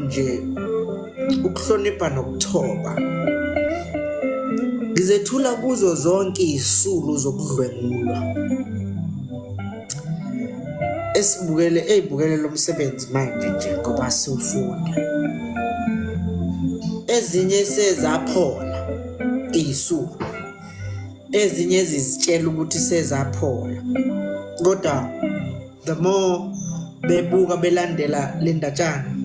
nje ukuhlonipha nokuthoba. Ngizethula kuzo zonke izisulu zokudlwengulwa esibukele eyibukele lo msebenzi manje nje ngoba siwufunda. Ezinye sezaphola iy'sulu, ezinye zizitshela ukuthi sezaphola kodwa the more bebuka belandela le ndatshana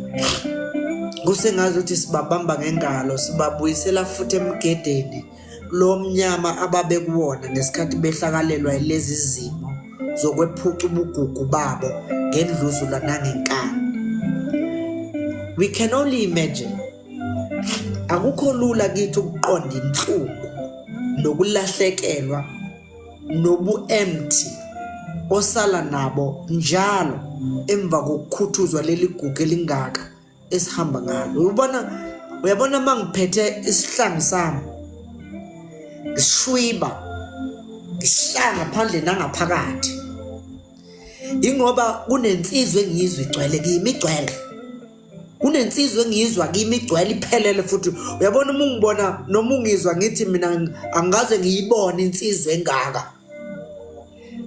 kusengazi ukuthi sibabamba ngengalo sibabuyisela futhi emgedeni lo mnyama ababekuwona ngesikhathi behlakalelwa yilezi zimo zokwephuca ubugugu babo ngendluzula nangenkani. We can only imagine. Akukho lula kithi ukuqonda inhlungu nokulahlekelwa nobu-empty osala nabo njalo emva kokukhuthuzwa leli gugu elingaka esihamba ngalo. Uyabona, uyabona uma ngiphethe isihlangu sami ngishwiba ngihlanga ngaphandle nangaphakathi, ingoba kunensizwa engiyizwa igcwele kimi, igcwele kunensizwa engiyizwa kimi igcwele iphelele futhi. Uyabona uma ungibona noma ungizwa ngithi mina angikaze ngiyibone insizwa engaka,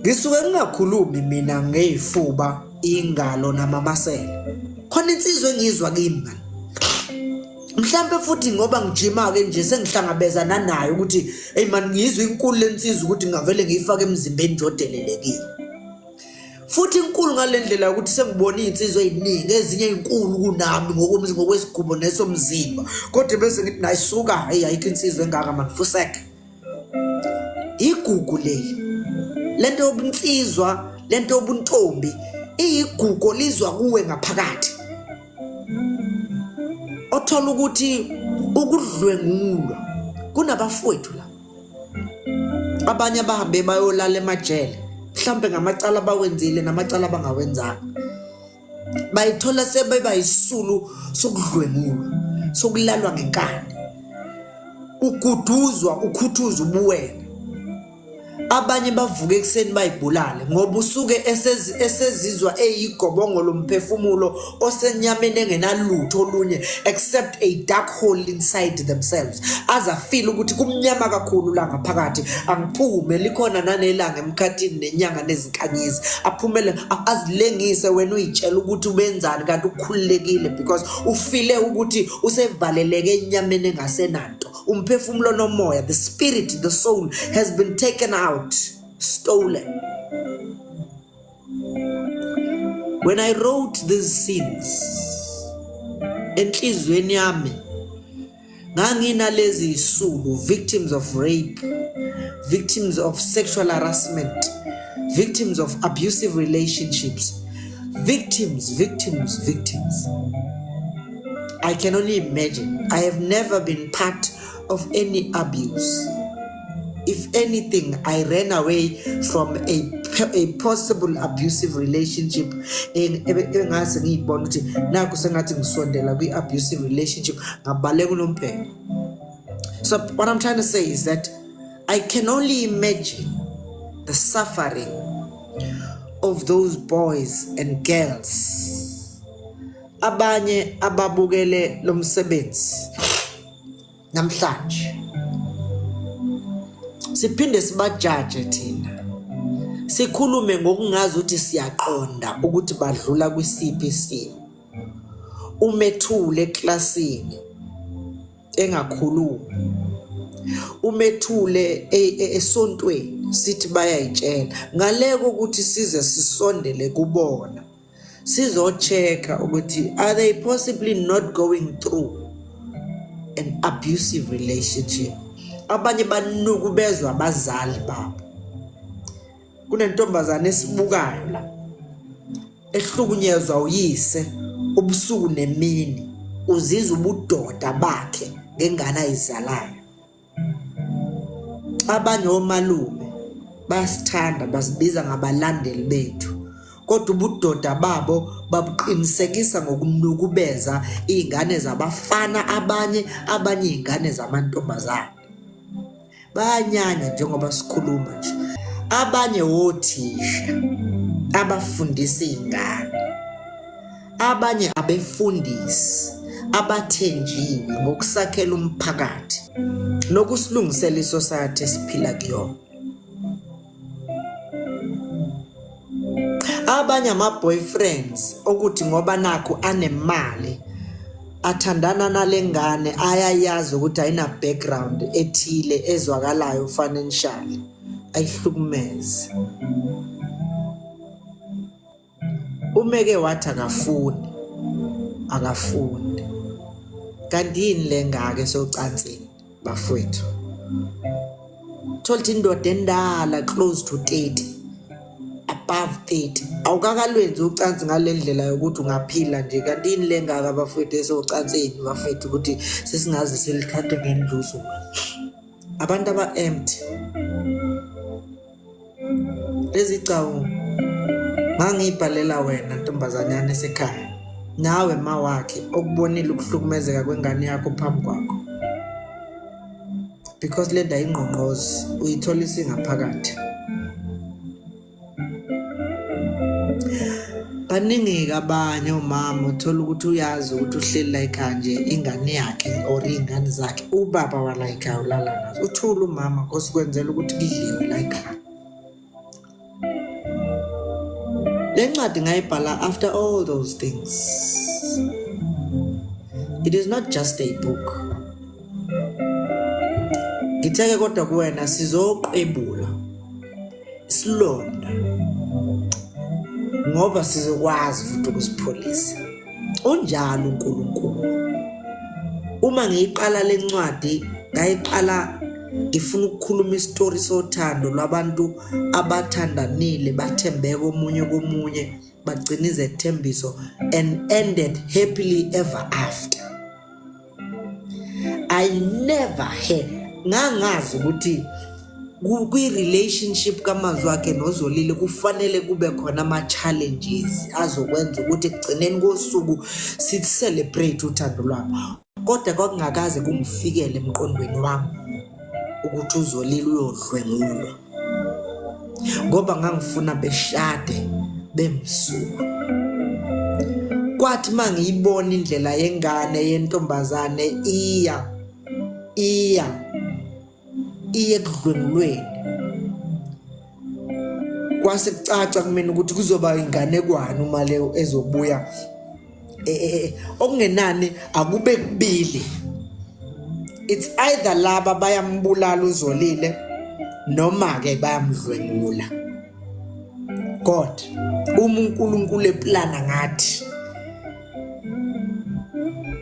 ngisuke ngingakhulumi mina ngey'fuba, ingalo namamasela. Khona insizwa engiyizwa kimi mani, mhlampe futhi ngoba ngijima-ke nje sengihlangabezana nayo ukuthi eyi mani ngiyizwa inkulu lensizwa ukuthi ngingavele ngiyifake emzimbeni nje odelelekile. Futhi inkulu ngale ndlela yokuthi sengibone iy'nsizwa ey'ningi ezinye ey'nkulu kunami ngokwesigubo nesomzimba, kodwa bese ngithi nayisuka, heyi ayikho insizwa engaka mani, fuseke. Igugu leli, lento yobunsizwa, lento yobuntombi iyigugu olizwa kuwe ngaphakathi, othola ukuthi ukudlwengulwa kunabafowethu la abanye abahambe bayolala emajele mhlampe ngamacala abawenzile namacala abangawenzanga, bayithola sebeba isisulu sokudlwengulwa, sokulalwa ngenkani, uguduzwa, ukhuthuzwa ubuwena. Abanye bavuka ekuseni bayibulale ngoba usuke esezizwa eyigobongo lomphefumulo osenyameni engenalutho olunye except a dark hole inside themselves, aze afile ukuthi kumnyama kakhulu la ngaphakathi, angiphume, likhona nanelanga emkhathini nenyanga nezinkanyezi, aphumele azilengise. Wena uyitshela ukuthi ubenzani kanti ukhululekile because ufile ukuthi usevaleleke enyameni engasenanto. Umphefumulo nomoya, the spirit, the soul has been taken out, stolen. When I wrote these scenes, enhliziyweni yami nganginalezi zisulu, victims of rape, victims of sexual harassment, victims of abusive relationships, victims, victims, victims. I can only imagine. I have never been part of any abuse. If anything, I ran away from a possible abusive relationship. Engase ngiyibona ukuthi nakhu sengathi ngisondela kwi-abusive relationship, ngabaleka unomphela. So what I'm trying to say is that I can only imagine the suffering of those boys and girls. Abanye ababukele lo msebenzi namhlanje siphinde sibajaje thina, sikhulume ngokungazi ukuthi siyaqonda ukuthi badlula kwisiphi isimo. Umethule eklasini engakhulumi, umethule esontweni sithi bayayitshela, ngale kokuthi size sisondele kubona sizo-check-a ukuthi are they possibly not going through an abusive relationship. Abanye banukubezwa abazali babo. Kunentombazane esibukayo la ehlukunyezwa uyise ubusuku nemini, uzizwa ubudoda bakhe ngengane ayizalayo. Abanye omalume bayasithanda, basibiza ngabalandeli bethu, kodwa ubudoda babo babuqinisekisa ngokunukubeza iy'ngane zabafana, abanye abanye iy'ngane zamantombazane. Bayanyanya njengoba sikhuluma nje. Abanye wothisha abafundisa iy'ngane, abanye abefundisi. abathenjiwe ngokusakhela umphakathi nokusilungisela isociety esiphila kuyona. Abanye ama-boyfriends okuthi ngoba nakhu anemali athandana nalengane ayayazi ukuthi ayina background ethile ezwakalayo financially ayihlukumeze. Umeke wathi akafuni akafuni kanti yini le ngaka esocansini bafowethu thola ukuthi indoda endala close to 30 above 30 awukakalwenzi ucansi ngale ndlela yokuthi ungaphila nje kanti yini le ngaka bafowethu esocansini bafethu ukuthi sesingaze silithathe ngendluzula abantu aba-empty Lezi gcawu ngangiyibhalela wena ntombazanyana esekhaya nawe ma wakhe okubonile ukuhlukumezeka kwengane yakho phambi kwakho because le ndawo ingqongqozi uyithola isingaphakathi. Baningi-ke abanye omama uthola ukuthi uyazi ukuthi uhleli la ekhaya nje ingane yakhe or iy'ngane zakhe ubaba wala ekhaya ulala nazo uthule umama cause kwenzela ukuthi kudliwe la ekhaya. Le ncwadi ngayibhala after all those things. It is not just a book. Ngitheke kodwa kuwena sizoqebula isilonda ngoba sizokwazi futhi ukusipholisa unjalo uNkulunkulu uma ngiyiqala lencwadi ngayiqala ngifuna ukukhuluma isitori sothando lwabantu abathandanile bathembeka omunye komunye bagcina izethembiso and ended happily ever after I never had ngangazi ukuthi kwi-relationship kamazwi wakhe nozolile kufanele kube khona ama-challenges azokwenza ukuthi ekugcineni kosuku si-celebrate uthando lwabo kodwa kwakungakaze kungifikele emqondweni wami ukuthi uzolile uyodlwengulwa ngoba ngangifuna beshade bemsulwa kwathi mangiyibona indlela yengane yentombazane iya iya iye ekudlwengulweni kwase kucaca kumina ukuthi kuzoba inganekwane uma leyo ezobuya eh, eh, eh, okungenani akube kubili it's either laba bayambulala uzolile noma ke bayamdlwengula God uma uNkulunkulu eplana ngathi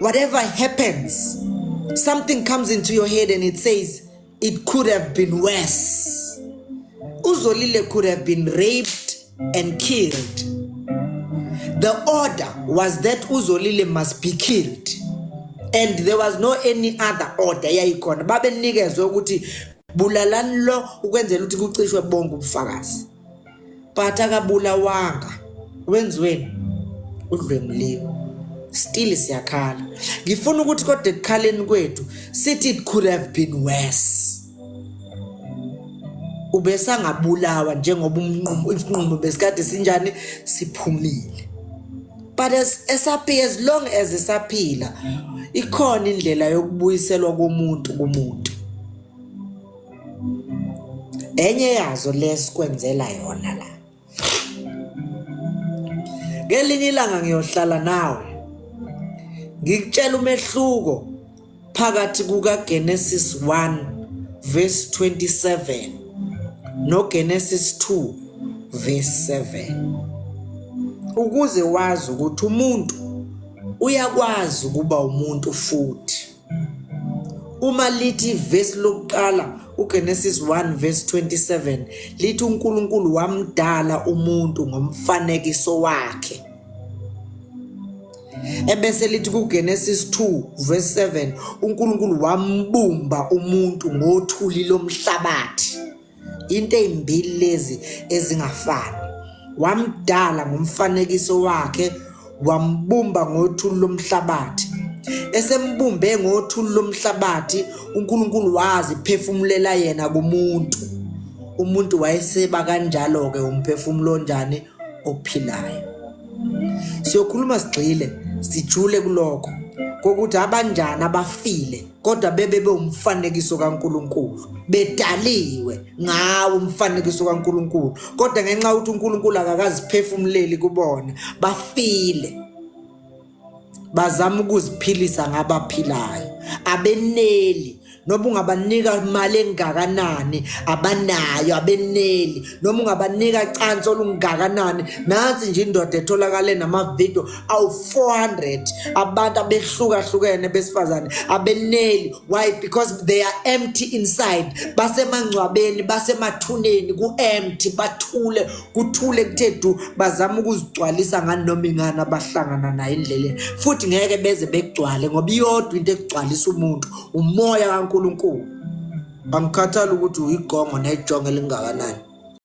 whatever happens something comes into your head and it says it could have been worse uzolile could have been raped and killed the order was that uzolile must be killed and there was no any other order yayikhona babenikezwe ukuthi bulalani lo ukwenzela ukuthi kucishwe bonke ubufakazi but akabulawanga wenziweni udlwenguliwe still siyakhala ngifuna ukuthi kodwa ekukhaleni kwethu sithi it could have been worse ubesangabulawa njengoba umnqumo isinqumo besikade sinjani siphumile but as esaphila as long as esaphila ikhona indlela yokubuyiselwa komuntu kumuntu enye yazo lesikwenzela yona la ngelinye ilanga ngiyohlala nawe ngikutshela umehluko phakathi kukaGenesis 1 verse 27 noGenesis 2 verse 7 ukuze wazi ukuthi umuntu uyakwazi ukuba umuntu futhi uma lithi ivesi lokuqala uGenesis 1 verse 27 lithi uNkulunkulu wamdala umuntu ngomfanekiso wakhe ebese lithi kuGenesis 2 verse 7 uNkulunkulu wambumba umuntu ngothuli lomhlabathi into ezimbili lezi ezingafani wamdala ngomfanekiso wakhe wambumba ngothuli lomhlabathi esembumbe ngothuli lomhlabathi uNkulunkulu waziphefumulela yena kumuntu umuntu wayeseba kanjalo ke umphefumulo onjani ophilayo siyokhuluma sigxile sijule kulokho kokuthi abanjani abafile kodwa bebe bewumfanekiso kaNkuluNkulu bedaliwe ngawo umfanekiso kaNkuluNkulu kodwa ngenxa yokuthi uNkulunkulu akakaziphefumuleli kubona bafile bazama ukuziphilisa ngabaphilayo abeneli noma ungabanika imali engakanani abanayo abeneli noma ungabanika cansi olungakanani nansi nje indoda etholakale namavidiyo awu-400 abantu abehlukahlukene besifazane abeneli why because they are empty inside basemangcwabeni basemathuneni ku-empty bathule kuthule kuthe du bazama ukuzigcwalisa nganoma ingani abahlangana nayo endleleni futhi ngeke beze bekugcwale ngoba iyodwa into ekugcwalisa umuntu umoya kaNkuluNkulu angikhathali ukuthi uyigongo nejongo elingakanani.